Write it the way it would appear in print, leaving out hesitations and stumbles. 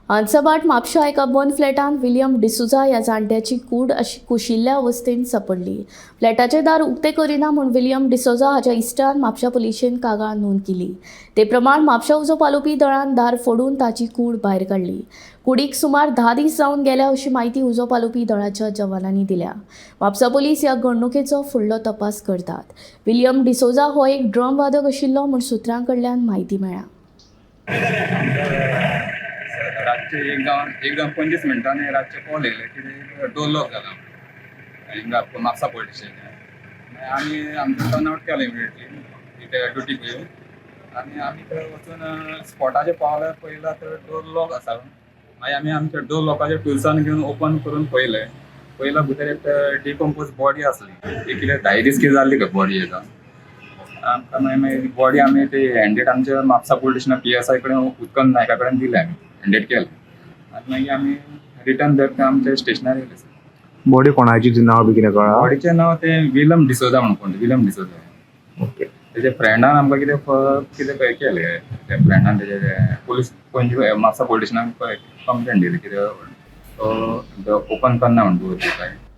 हंसभाट म्हापशा एका बंद फ्लॅटांत विलियम डिसोझा ह्या जाणट्याची कूड अशी कुशिल्ल्या अवस्थेंत सापडली. फ्लॅटाचें दार उक्तें करिना म्हूण विलियम डिसोझा हाच्या इश्टान म्हापशा पुलिशेन कागाळ नोंद केली. ते प्रमाण म्हापशा उजो पालोवपी दळान दार फोडून ताची कूड भायर काडली. कुडीक सुमार 10 दीस जावन गेल्या अशी म्हायती उजो पालोवपी दळाच्या जवानांनी दिल्या. म्हापसा पोलीस ह्या घडणुकेचो फुडलो तपास करतात. विलियम डिसोझा हो एक ड्रम वादक आशिल्लो म्हूण सुत्रां कडल्यान म्हायती मेळ्ळ्या. रातचे 1 जावन 25 मिनटांनी रातचे कॉल येयले की डोर लॉक जाला हिंगा म्हापसा पोलीस स्टेशन. आमी आमचो टर्न आवट केलो इमिडिएटली ते ड्युटीक येवन आनी आमी थंय वचून स्पॉटाचेर पावले. पळयला तर डोर लॉक आसा. मागीर आमी आमच्या डोर लॉकाच्या टुल्सान घेवन ओपन करून पळयलें. पयला भितर एक डिकम्पोज बॉडी आसली. ती कितें 10 दीस कितें जाल्ली खंय बॉडी हेका. आमकां मागीर मागीर बॉडी आमी ती हँडेड आमच्या म्हापसा पोलीस स्टेशनार पीएसआय कडेन, उत्कल नायका कडेन दिले. आमी हँडेड केलें आनी मागीर आमी रिटर्न बॅक आमच्या स्टेशनार येयले. बॉडी कोणाची ती, नाव बी कितें कळ्ळां? बॉडीचें नांव तें विलम डिसोजा म्हणून कोण, विलम डिसोजा. तेजे फ्रेंडान आमकां कितें कितें केलें. त्या फ्रेंडान तेजे पोलीस पणजे म्हापसा पोलीस स्टेशनाक कंप्लेन दिली, कितें तो ओपन करना म्हणून काय.